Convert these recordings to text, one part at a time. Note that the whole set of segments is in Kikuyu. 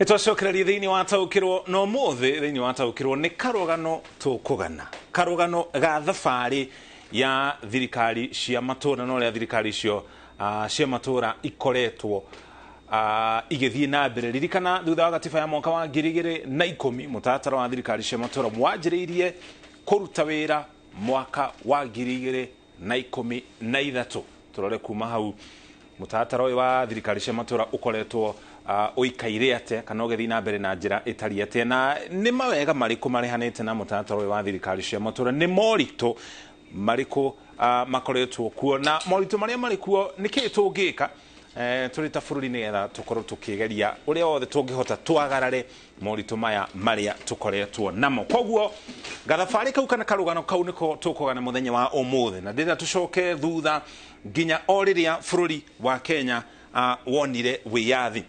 Nĩtwacokereria thĩinĩ wa Taũkĩrwo, na ũmũthĩ thĩinĩ wa Taũkĩrwo nĩ karũgano tũkũgana, karũgano ga thabarĩ ya thirikari cia matũra na ũrĩa thirikari icio cia matũra ikoretwo igĩthiĩ na mbere. Ririkana thutha wa gatiba ya mwaka wa 2010, mũtaratara wa thirikari cia matũra wanjĩrĩirie kũruta wĩra mwaka wa 2013. Tũrore kuma hau mũtaratara ũyũ wa thirikari cia matũra ũkoretwo ũikaire atĩa kana ũgĩthiĩ na mbere na njĩra ĩtariĩ atĩa, na nĩ mawega marĩkũ marehanĩte na mũtaratara ũyũ wa thirikari cia matũra, nĩ moritũ marĩkũ makoretwo kuo, na moritũ marĩa marĩ kuo nĩ kĩĩ tũngĩka tũrĩ ta bũrũri nĩgetha tũkorwo tũkĩgeria ũrĩa wothe tũngĩhota twagarare moritũ maya marĩa tũkoretwo namo. Koguo gathabarĩ kau kana karũgano kau nĩko tũkũgana mũthenya wa ũmũthĩ, na ndĩrenda tũcoke thutha nginya o rĩrĩa bũrũri wa Kenya wonire wĩyathi.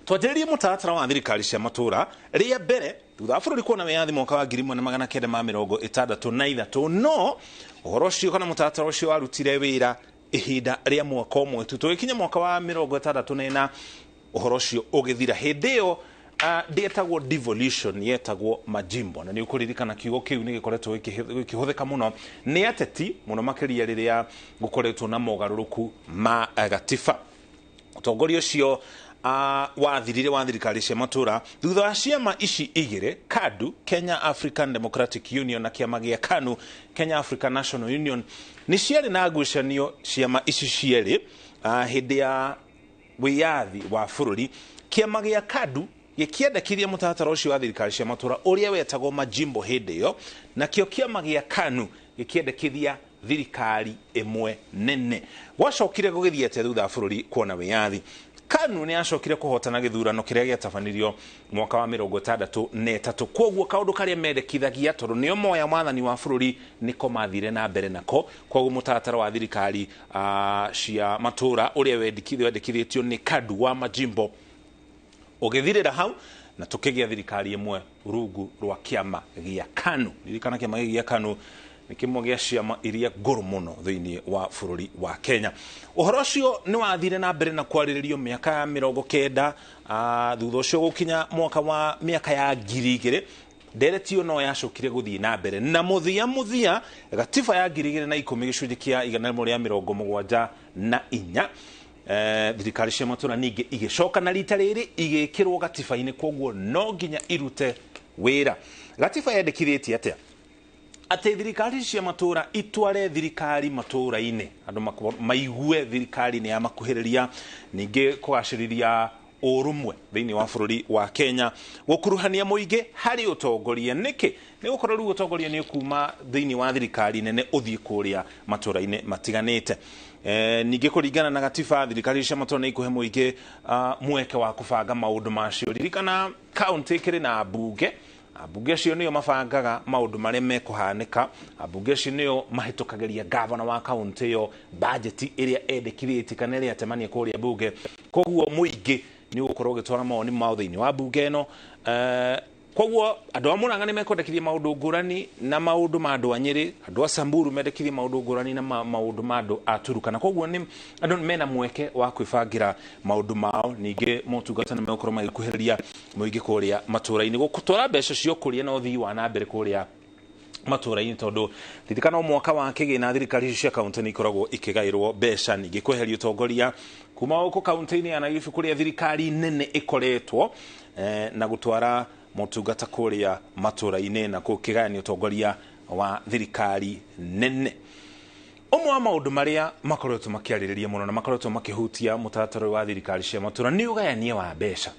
Twanjĩrĩrie mũtaratara wa thirikari cia matũra rĩa mbere thutha wa bũrũri kuona wĩyathi mwaka wa 1963, no ũhoro ũcio kana mũtaratara ũcio warutire wĩra ihinda rĩa mwaka ũmwe tu. Tũgĩkinya mwaka wa 64 ũhoro ũcio ũgĩthira. Hĩndĩ ĩyo ndĩetagwo devolution, yetagwo majimbo, na nĩ ũkũririkana kiugo kĩu nĩ gĩkoretwo gĩkĩhũthĩka mũno nĩ ateti mũno makĩria rĩrĩa gũkoretwo na mogarũrũku ma gatiba. Ũtongoria ũcio wathirire wa thirikari cia matũra thutha wa ciama ici igĩrĩ, KADU, Kenya African Democratic Union, na kĩama gĩa KANU, Kenya African National Union, nĩ ciarĩ na ngucanio ciama ici cierĩ hĩndĩ ya wĩyathi wa bũrũri. Kĩama gĩa KADU gĩkĩendekithia mũtaratara ũcio wa thirikari cia matũra ũrĩa wetagwo majimbo hĩndĩ ĩyo, nakĩo kĩama gĩa KANU gĩkĩendekithia thirikari ĩmwe nene. Gwacokire gũgĩthiĩ atĩa thutha wa bũrũri kuona wĩyathi? KANU nĩ yacokire kũhotana gĩthurano kĩrĩa gĩatabanirio mwaka wa 63. Koguo kaũndũ karĩa mendekithagia, tondũ nĩo moya wathani wa bũrũri, nĩko mathire na mbere nako. Koguo mũtaratara wa thirikari cia matũra ũrĩa wendekithĩtio nĩ KADU wa majimbo ũgĩthirĩra hau, na tũkĩgĩa thirikari ĩmwe rungu rwa kĩama gĩa KANU. Ririkana kĩama gĩkĩ gĩa KANU nĩ kĩmwe gĩa ciama iria ngũrũ mũno thĩinĩ wa bũrũri wa Kenya. Ũhoro ũcio nĩ wathire na mbere na kwarĩrĩrio mĩaka ya 90, thutha ũcio gũkinya mwaka wa mĩaka ya 2000 ndereti ĩyo no yacokire gũthiĩ na mbere, na mũthia mũthia gatiba ya 2010 gĩcunjĩ kĩa 174 thirikari cia matũra ningĩ igĩcoka na rita rĩrĩ igĩkĩrwo gatiba-inĩ, koguo no nginya irute wĩra. Gatiba yendekithĩtie atĩa? Atĩ thirikari cia matũra itware thirikari matũra-inĩ, andũ maigue thirikari nĩ yamakuhĩrĩria, ningĩ kũgacĩrithia ũrũmwe thĩinĩ wa bũrũri wa Kenya, gũkuruhania mũingĩ harĩ ũtongoria. Nĩkĩ? Nĩ gũkorwo rĩu ũtongoria nĩ kuma thĩinĩ wa thirikari nene ũthiĩ kũrĩa matũra-inĩ matiganĩte. Ningĩ kũringana na gatiba, thirikari cia matũra nĩ ikũhe mũingĩ mweke wa kũbanga maũndũ macio. Ririkana kaũntĩ ĩkĩrĩ na mbunge, ambunge acio nĩo mabangaga maũndũ marĩa mekũhanĩka, ambunge acio nĩo mahĩtũkagĩria gavana wa kaũntĩ ĩyo bajeti ĩrĩa endekithĩtie kana ĩrĩa atemania kũrĩa mbunge. Koguo mũingĩ nĩ ũgũkorwo ũgĩtwara mawoni mao thĩinĩ wa mbunge ĩno. Koguo andũ a Murang'a nĩ mekwendekithia maũndũ ngũrani na maũndũ ma andũ a Nyĩrĩ, andũ a Samburu mendekithie maũndũ ngũrani na maũndũ ma andũ a Turukana. Koguo nĩ andũ mena mweke wa kwĩbangĩra maũndũ mao, ningĩ motungata nĩ megũkorwo magĩkuhĩrĩria mũingĩ kũrĩa matũra-inĩ, gũtwara mbeca cia ũkũria na ũthii wa na mbere kũrĩa matũra-inĩ, tondũ ririkana o mwaka wa kĩgĩna thirikari icio cia kaũntĩ nĩ ikoragwo ikĩgaĩrwo mbeca, ningĩ kweheria ũtongoria kuma gũkũ kaũntĩ-inĩ ya Nairobi kũrĩa thirikari nene ĩkoretwo na gũtwara motungata kũrĩa matũra-inĩ na gũkĩgayania ũtongoria wa thirikari nene. Ũmwe wa maũndũ marĩa makoretwo makĩarĩrĩria mũno na makoretwo makĩhutia mũtaratara wa thirikari cia matũra nĩ ũgayania wa mbeca.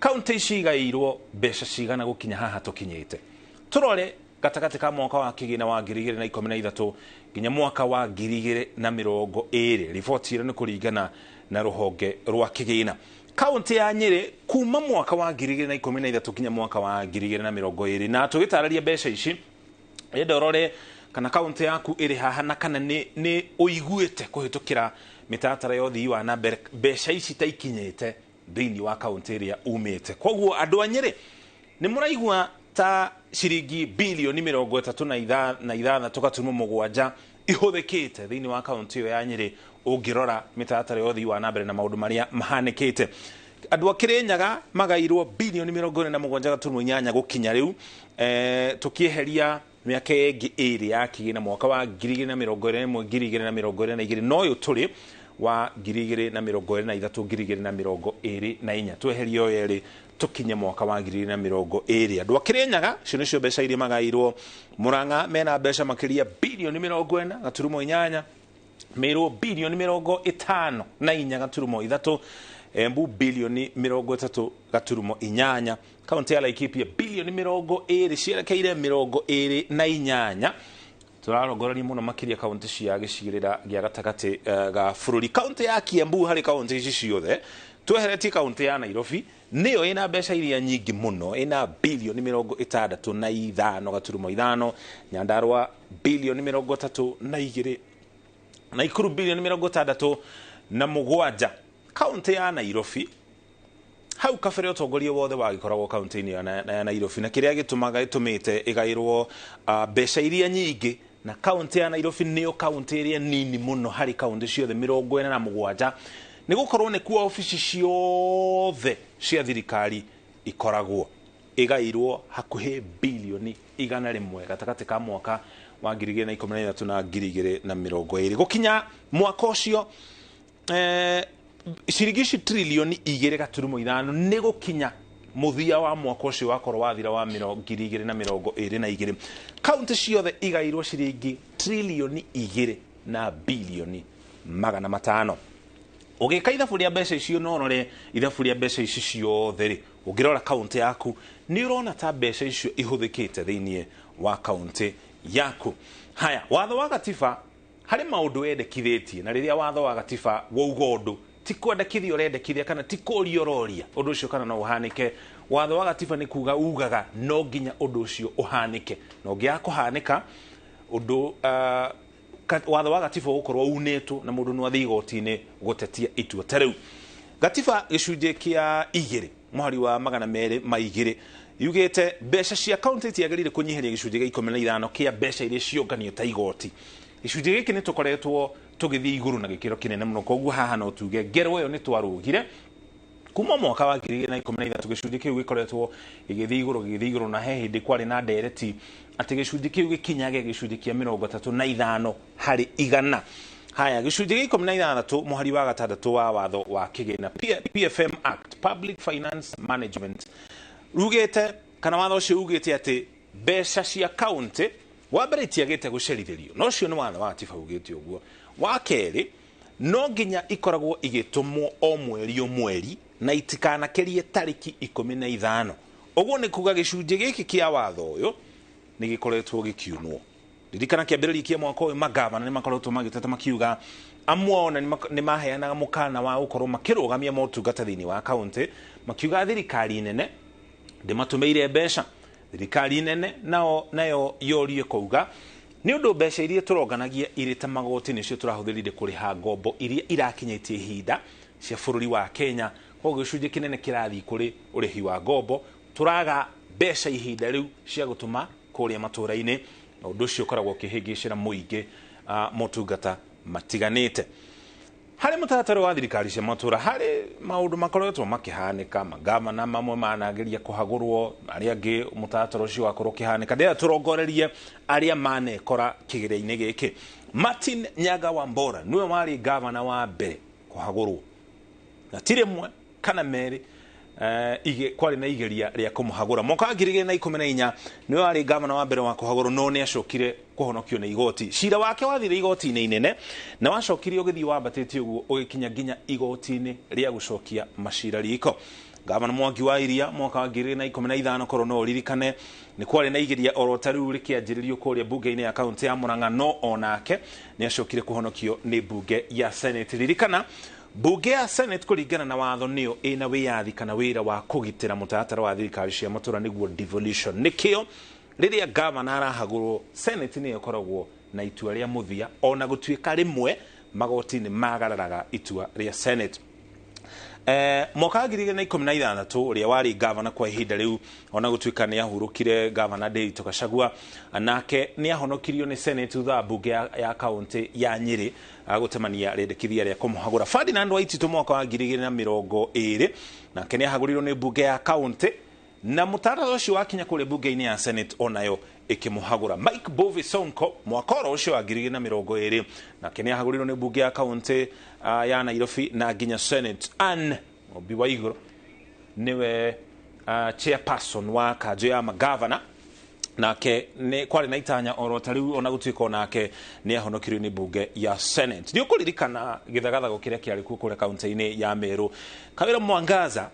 Kaũntĩ ici igaĩirwo mbeca cigana gũkinya haha tũkinyĩte? Tũrore gatagatĩ ka mwaka wa kĩgĩna wa 2013 nginya mwaka wa 2020. Riboti ĩno nĩ kũringana na rũhonge rwa kĩgĩna. Kaũntĩ ya Nyĩrĩ kuma mwaka wa 2013 nginya mwaka wa 2020, na tũgĩtarĩria mbeca ici enda ũrore kana kaũntĩ yaku ĩrĩ haha na kana nĩ ũiguĩte kũhĩtũkĩra mĩtaratara ya ũthii wa na mbere mbeca ici ta ikinyĩte thĩinĩ wa kaũntĩ ĩrĩa umĩte. Koguo andũ a Nyĩrĩ nĩ mũraigua ta ciringi bilioni 36.7 ihũthĩkĩte thĩinĩ wa kaũntĩ ĩyo ya Nyĩrĩ ũngĩrora mĩtaratara ya ũthii wa na mbere na maũndũ marĩa mahanĩkĩte. Andũ a Kirinyaga magairwo bilioni 47.8 gũkinya rĩu, tũkĩeheria mĩaka ĩngĩ ĩrĩ ya kĩgĩna mwaka wa 2021 2022, no ũyũ tũrĩ wa 2023 2024, tweheria ũyũ ĩrĩ tũkinye mwaka wa 2020. Andũ a Kirinyaga icio nĩcio mbeca iria magairwo. Murang'a mena mbeca makĩria bilioni 40.8, Meru bilioni 54.3, Embu bilioni 30.8, kaunti ya Laikipia bilioni 20 cierekeire 28. Tũrarongoreria mũno makĩria kaunti cia gĩcigĩrĩra gĩa gatagatĩ ga bũrũri. Kaunti ya Kiambu harĩ kaunti ici ciothe tweheretie kaunti ya Nairobi nĩyo ĩna mbeca iria nyingĩ mũno, ĩna bilioni 65.5, Nyandarua bilioni 32, Nakuru bilioni 67. Kaunti ya Nairobi hau kabere ũtongoria wothe wagĩkoragwo kaunti-inĩ ya Nairobi, na kĩrĩa gĩtũmaga ĩtũmĩte ĩgaĩrwo mbeca iria nyingĩ, na kaunti ya Nairobi nĩyo kaunti ĩrĩa nini mũno harĩ kaunti ciothe 47, nĩ gũkorwo nĩkuo obici ciothe cia thirikari ikoragwo. Ĩgairwo hakuhĩ bilioni 100 gatagatĩ ka mwaka wa 2013 na 2020. Gũkinya mwaka ũcio ciringi ici trilioni 2.5 nĩ gũkinya mũthia wa mwaka ũcio wakorwo wathira wa 2022. Kaunti ciothe igairwo ciringi trilioni 2 na bilioni 500. Ũgĩka ithabu rĩa mbeca icio, no ũrore ithabu rĩa mbeca ici ciothe rĩ, ũngĩrora kaunti yaku nĩ ũrona ta mbeca icio ihũthĩkĩte thĩinĩ wa kaunti yaku. Haya, watho wa gatiba harĩ maũndũ wendekithĩtie, na rĩrĩa watho wa gatiba wauga ũndũ ti kwendekithia ũrendekithia kana ti kũria ũroria ũndũ ũcio kana no ũhanĩke. Watho wa gatiba nĩ kuga ugaga no nginya ũndũ ũcio ũhanĩke, na ũngĩaga kũhanĩka ũndũ watho wa gatiba ũgũkorwo unĩtwo na mũndũ no athiĩ igoti-inĩ gũtetia itua. Ta rĩu gatiba gĩcunjĩ kĩa 2 mũhari wa 202 yugĩte mbeca cia kaunti itiagĩrĩire kũnyihĩria gĩcunjĩ gĩa 15 kĩa mbeca iria ciũnganio ta igoti. Gĩcunjĩ gĩkĩ nĩ tũkoretwo tũgĩthiĩ igũrũ na gĩkĩro kĩnene mũno, koguo haha no tuge ngero ĩyo nĩ twarũgire kuma mwaka wa 2013. Gĩcunjĩ kĩu gĩkoretwo gĩgĩthiĩ igũrũ gĩgĩthiĩ igũrũ, na he hĩndĩ kwarĩ na ndereti atĩ gĩcunjĩ kĩu gĩkinyage gĩcunjĩ kĩa 35 harĩ igana. Haya, gĩcunjĩ gĩa 16 mũhari wa 6 wa watho wa kĩgĩna PFM Act, Public Finance Management, rugĩte kana watho ũcio ugĩte atĩ mbeca cia kaunti wa mbere itiagĩte gũcerithĩrio, no ũcio nĩ watho wa gatiba ugĩte ũguo. Wa kerĩ, no nginya ikoragwo igĩtũmwo o mweri o mweri na itikanakĩrie tarĩki 15. Ũguo nĩ kuga gĩcunjĩ gĩkĩ kĩa watho ũyũ nĩ gĩkoretwo gĩkiunwo. Ririkana kĩambĩrĩria kĩa mwaka ũyũ magavana nĩ makoretwo magĩteta makiuga amwe ona nĩ maheanaga mũkana wa gũkorwo makĩrũgamia motungata thĩinĩ wa kaunti, makiuga thirikari nene ndĩmatũmĩire mbeca. Thirikari nene nao nayo yorie kuuga nĩ ũndũ mbeca iria tũronganagia irĩ ta magoti nĩcio tũrahũthĩrire kũrĩha ngombo iria irakinyĩtie ihinda cia bũrũri wa Kenya, koguo gĩcunjĩ kĩnene kĩrathiĩ kũrĩ ũrĩhi wa ngombo, tũraga mbeca ihinda rĩu cia gũtũma kũrĩa matũũra-inĩ, na ũndũ ũcio ũkoragwo ũkĩhĩngĩcĩra mũingĩ motungata matiganĩte. Harĩ mũtaratara wa thirikari cia matũũra harĩ maũndũ makoretwo makĩhanĩka, magavana mamwe manageria kũhagũrwo, arĩa angĩ mũtaratara ũcio wakorwo ũkĩhanĩka. Ndĩrenda tũrongorerie arĩa manekora kĩgĩra-inĩ gĩkĩ. Martin Nyaga Wambora nĩwe warĩ gavana wa mbere kũhagũrwo, na ti rĩmwe kana merĩ kwarĩ na igeria rĩa kũmũhagũra. Mwaka wa 2014 nĩwe warĩ gavana wa mbere wa kũhagũrwo, no nĩ acokire kũhonokio nĩ igoti. Cira wake wathire igoti-inĩ inene na wacokire ũgĩthiĩ wambatĩtie ũguo ũgĩkinya nginya igoti-inĩ rĩa gũcokia macira riko. Gavana Mwangi wa Iria mwaka wa 2015, korwo no ũririkane, nĩ kwarĩ na igeria oro ta rĩu rĩkĩanjĩrĩrio kũrĩa bunge-inĩ ya kaunti ya Murang'a, no onake nĩ acokire kũhonokio nĩ bunge ya Senate. Ririkana bunge ya Senate kũringana na watho nĩyo ĩna wĩyathi kana wĩra wa kũgitĩra mũtaratara wa thirikari cia matũũra nĩguo devolution. Nĩkĩo rĩrĩa gavana arahagũrwo Senate nĩyo ĩkoragwo na itua rĩa mũthia, ona gũtuĩka rĩmwe magoti nĩ magararaga itua rĩa Senate. Mwaka wa 2016 ũrĩa warĩ gavana kwa ihinda rĩu ona gũtuĩka nĩ ahurũkire gavana Ndiritu Gachagua, nake nĩ ahonokirio nĩ Senate thutha wa mbunge ya kaunti ya Nyĩrĩ gũtemania rĩendekithia rĩa kũmũhagũra. Ferdinand Waititu mwaka wa 2020 nake nĩ ahagũrirwo nĩ mbunge ya kaunti na mũtaratara ũcio wakinya kũrĩa mbunge-inĩ ya Senate onayo ĩkĩmũhagũra. Mike Mbuvi Sonko mwaka oro ũcio wa 2020 nake nĩ ahagũrirwo nĩ mbunge ya kaunti ya Nairobi na nginya Senate. Anne Mumbi Waiguru nĩwe chairperson wa kanjũ ya magavana, nake nĩ kwarĩ na itanya oro ta rĩu ona gũtuĩka onake nĩ ahonokirio nĩ mbunge ya Senate. Nĩ ũkũririkana gĩthagathago kĩrĩa kĩarĩ kuo kũrĩa kaunti-inĩ ya Meru, Kawĩra Mwangaza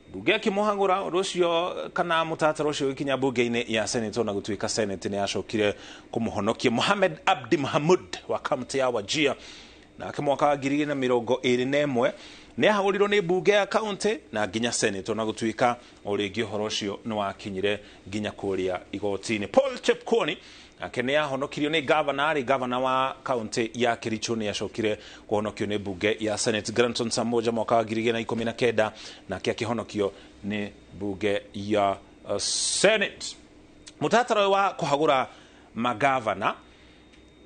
mbunge akĩmũhagũra ũndũ ũcio kana mũtaratara ũcio ũgĩkinya mbunge-inĩ ya Senate ona gũtuĩka Senate nĩ yacokire kũmũhonokia. Mohamed Abdi Mahamud wa kaunti ya Wajir nake mwaka wa 2021 nĩ ahagũrirwo nĩ mbunge ya kaunti na nginya Senate ona gũtuĩka o rĩngĩ ũhoro ũcio nĩ wakinyire nginya kũrĩa igoti-inĩ. Paul Chepkwony nake nĩ ahonokirio nĩ gavana, arĩ gavana wa kaunti ya Kericho, nĩ acokire kũhonokio nĩ mbunge ya Senate. Granton Samboja mwaka wa 2019 nake akĩhonokio nĩ mbunge ya Senate. Mũtaratara ũyũ wa kũhagũra magavana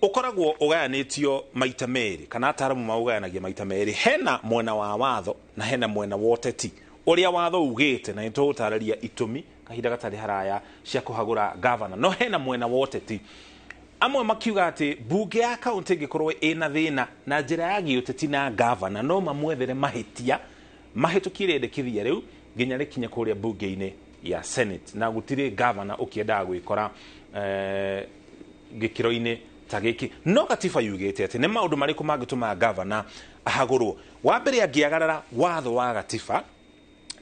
ũkoragwo ũgayanĩtio maita merĩ, kana ataaramu maũgayanagia maita merĩ. Hena mwena wa watho na hena mwena wa ũteti ũrĩa watho ugĩte, na nĩtũgũtarĩria itũmi kahinda gatarĩ haraya cia kũhagũra gavana. No hena mwena wa ũteti, amwe makiuga atĩ mbunge ya kaunti ĩngĩkorwo ĩna thĩna na njĩra ya gĩũteti na gavana, no mamwethere mahĩtia mahĩtũkie rĩendekithia rĩu nginya rĩkinye kũrĩa mbunge-inĩ ya Senate, na gũtirĩ gavana ũkĩendaga gwĩkora gĩkĩro-inĩ ta gĩkĩ. No gatiba yugĩte atĩ nĩ maũndũ marĩkũ mangĩtũma gavana ahagũrwo. Wa mbere, angĩagarara watho wa gatiba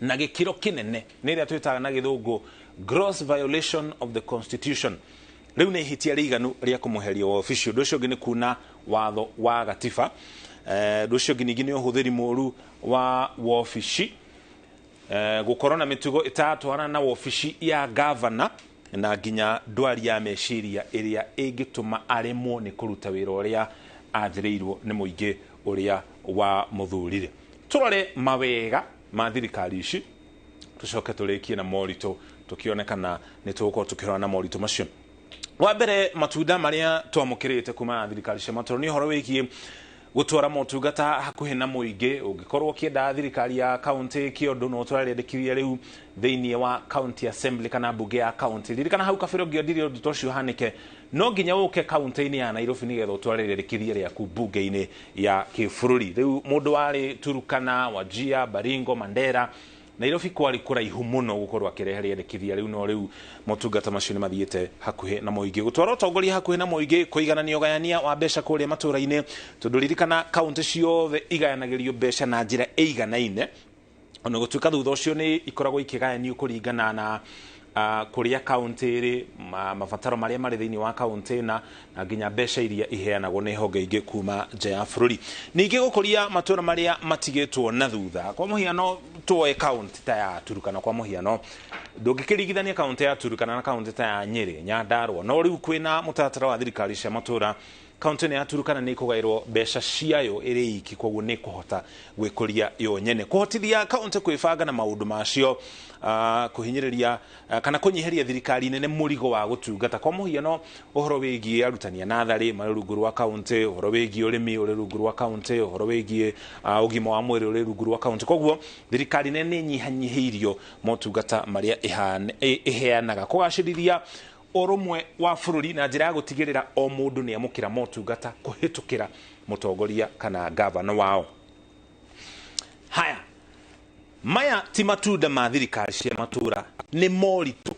na gĩkĩro kĩnene, nĩ ĩrĩa twĩtaga na gĩthũngũ gross violation of the constitution. Rĩu nĩ ihĩtia rĩiganu rĩa kũmweheria wabici. Ũndũ ũcio ũngĩ nĩ kuna watho wa gatiba. Ũndũ ũcio ũngĩ ningĩ nĩ ũhũthĩri mũru wa wabici, gũkorwo na mĩtugo ĩtatwarana na wabici ya gavana, na nginya ndwari ya meciria ĩrĩa ĩngĩtũma aremwo nĩ kũruta wĩra ũrĩa athĩrĩirwo nĩ mũingĩ ũrĩa wa mũthurire. Tũrore mawega ma thirikari ici, tũcoke tũrĩkie na moritũ, tũkĩone kana nĩ tũgũkorwo tũkĩhũrana na moritũ macio. Wa mbere, matunda marĩa twamũkĩrĩte kuma na thirikari cia matũũra nĩ ũhoro wĩgiĩ gũtwara motungata hakuhĩ na mũingĩ. Ũngĩkorwo ũkĩenda thirikari ya kaunti ĩke ũndũ, no ũtware rĩendekithia rĩu thĩinĩ wa county assembly kana mbunge ya kaunti. Ririkana hau kabere ũngĩendire ũndũ ta ũcio ũhanĩke, no nginya ũke kaunti-inĩ ya Nairobi nĩgetha ũtware rĩendekithia rĩaku mbunge-inĩ ya kĩbũrũri. Rĩu mũndũ warĩ Turukana, Wajir, Baringo, Mandera, Nairobi kwarĩ kũraihu mũno gũkorwo akĩrehe rĩendekithia rĩu, no rĩu motungata macio nĩ mathiĩte hakuhĩ na mũingĩ. Gũtwara ũtongoria hakuhĩ na mũingĩ, kũiganania ũgayania wa mbeca kũrĩa matũũra-inĩ, tondũ ririkana kaunti ciothe igayanagĩrio mbeca na njĩra ĩiganaine, ona gũtuĩka thutha ũcio nĩ ikoragwo ikĩgayanio kũringana na kũrĩa kaunti ĩrĩ, mabataro marĩa marĩ thĩinĩ wa kaunti na nginya mbeca iria iheanagwo nĩ honge ingĩ kuma nja ya bũrũri. Ningĩ gũkũria matũũra marĩa matigĩtwo na thutha. Kwa mũhiano tuoe kaunti ta ya Turukana, kwa mũhiano ndũngĩkĩringithania kaunti ya Turukana na kaunti ta ya Nyĩrĩ, Nyandarua, no rĩu kwĩna mũtaratara wa thirikari cia matũũra, kaunti ĩno ya Turukana nĩ ĩkũgaĩrwo mbeca ciayo ĩrĩ iki, koguo nĩ ĩkũhota gwĩkũria yo nyene. Kũhotithia kaunti kwĩbanga na maũndũ macio, kũhinyĩrĩria kana kũnyihĩria thirikari nene mũrigo wa gũtungata. Kwa mũhiano ũhoro wĩgiĩ arutani a natharĩ marĩ rungu rwa kaunti, ũhoro wĩgiĩ ũrĩmi ũrĩ rungu rwa kaunti, ũhoro wĩgiĩ ũgima wa mwĩrĩ ũrĩ rungu rwa kaunti. Koguo thirikari nene nĩ ĩnyihanyihĩirio motungata marĩa ĩheanaga. Kũgacĩrithia ũrũmwe wa bũrũri na njĩra ya gũtigĩrĩra o mũndũ nĩ amũkĩra motungata kũhĩtũkĩra mũtongoria kana gavana wao. Haya, maya ti matunda ma thirikari cia matũũra, nĩ moritũ.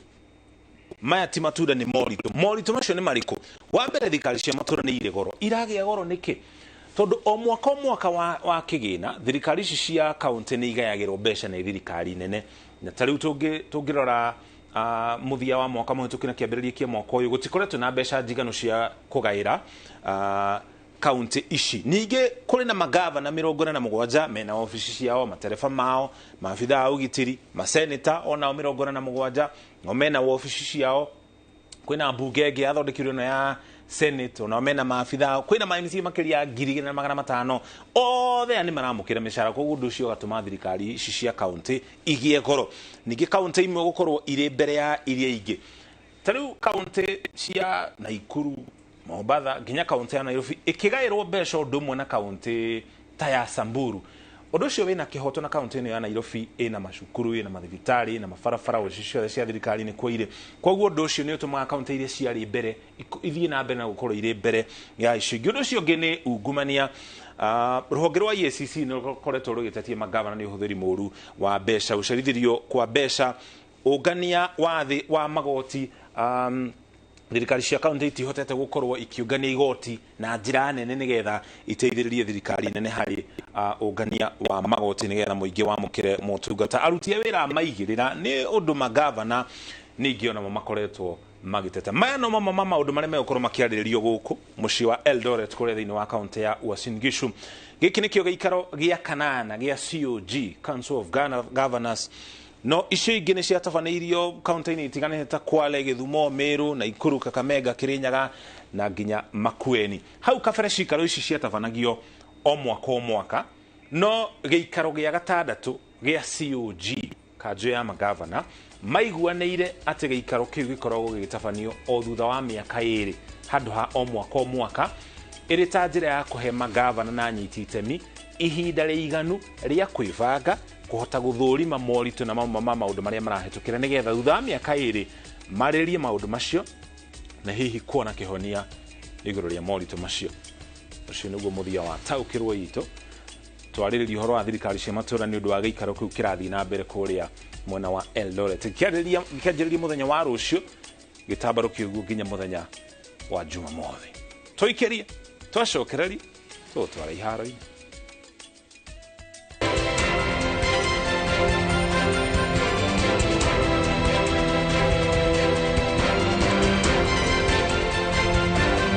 Maya ti matunda, nĩ moritũ. Moritũ macio nĩ marĩkũ? Wa mbere, thirikari cia matũũra nĩ irĩ goro. Iragĩa goro nĩkĩ? Tondũ o mwaka o mwaka wa kĩgĩna, thirikari ici cia kaunti nĩ igayagĩrwo mbeca nĩ thirikari nene. Na ta rĩu tũngĩrora mũthia wa mwaka mũhĩtũku na kĩambĩrĩria kĩa mwaka ũyũ, gũtikoretwo na mbeca njiganu cia kũgaĩra kaunti ici. Ningĩ kũrĩ na magavana 47 mena obici ciao, matereba mao, maabithaa a ũgitĩri, maseneta onao 47 no mena obici ciao. Kwĩna mbunge ĩngĩ yathondekirwo ĩno ya Senate onao mena maabitha, kwĩna ma MCA makĩria 2,500, othe aya nĩ maramũkĩra mĩcara, koguo ũndũ ũcio ũgatũma thirikari ici cia kaunti igĩe goro. Ningĩ kaunti imwe gũkorwo irĩ mbere ya iria ingĩ, ta rĩu kaunti cia Naikuru, Mombatha, nginya kaunti ya Nairobi ĩkĩgaĩrwo mbeca ũndũ ũmwe na kaunti ta ya Samburu. Ũndũ ũcio wĩna kĩhoto, na kaunti ĩno ya Nairobi ĩna macukuru, ĩna mathibitarĩ, ĩna mabarabara, obici ciothe cia thirikari nĩ kuo irĩ. Koguo ũndũ ũcio nĩ ũtũmaga kaunti iria ciarĩ mbere ithiĩ na mbere na gũkorwo irĩ mbere ya icio ingĩ. Ũndũ ũcio ũngĩ nĩ ungumania. Rũhonge rwa EACC nĩ rũkoretwo rũgĩtetia magavana nĩ ũhũthĩri mũru wa mbeca, gũcerithĩrio kwa mbeca, ũngania wa thĩ wa magoti. Thirikari cia kaunti itihotete gũkorwo ikiũngania igoti na njĩra nene nĩgetha iteithĩrĩrie thirikari nene harĩ ũngania wa magoti nĩgetha mũingĩ wamũkĩre motungata. Aruti a wĩra maigĩrĩra nĩ ũndũ magavana ningĩ onamo makoretwo magĩteta. Maya no mamwe ma maũndũ marĩa megũkorwo makĩarĩrĩrio gũkũ mũciĩ wa Eldoret kũrĩa thĩinĩ wa kaunti ya Uasin Gishu. Gĩkĩ nĩkĩo gĩikaro gĩa kanana gĩa COG, Council of Governors, no icio ingĩ nĩ ciatabanĩirio kaunti-inĩ itiganĩte ta Kwale, Gĩthumo, Meru, Naikuru, Kakamega, Kirinyaga na nginya Makueni. Hau kabere cikaro ici ciatabanagio o mwaka o mwaka, no gĩikaro gĩa gatandatũ gĩa COG, kanjũ ya magavana, maiguanĩire atĩ gĩikaro kĩu gĩkoragwo gĩgĩtabanio o thutha wa mĩaka 2 handũ ha o mwaka o mwaka, ĩrĩ ta njĩra ya kũhe magavana na anyiti itemi ihinda rĩiganu rĩa kwĩbanga kũhota gũthũrima moritũ na mamwe ma maũndũ marĩa marahĩtũkĩra, nĩgetha thutha wa mĩaka 2 marĩrĩrie maũndũ macio na hihi kuona kĩhonia igũrũ rĩa moritũ macio. Ũcio nĩguo mũthia wa taũkĩrwo itũ twarĩrĩria ũhoro wa thirikari cia matũra nĩ ũndũ wa gĩikaro kĩu kĩrathiĩ na mbere kũrĩa mwena wa Eldoret. Gĩkĩanjĩrĩria mũthenya wa rũciũ, gĩtambarũ kĩu nginya mũthenya wa Jumamothi. Tũikĩrie, twacokereria, tũgũtwara iharo-inĩ.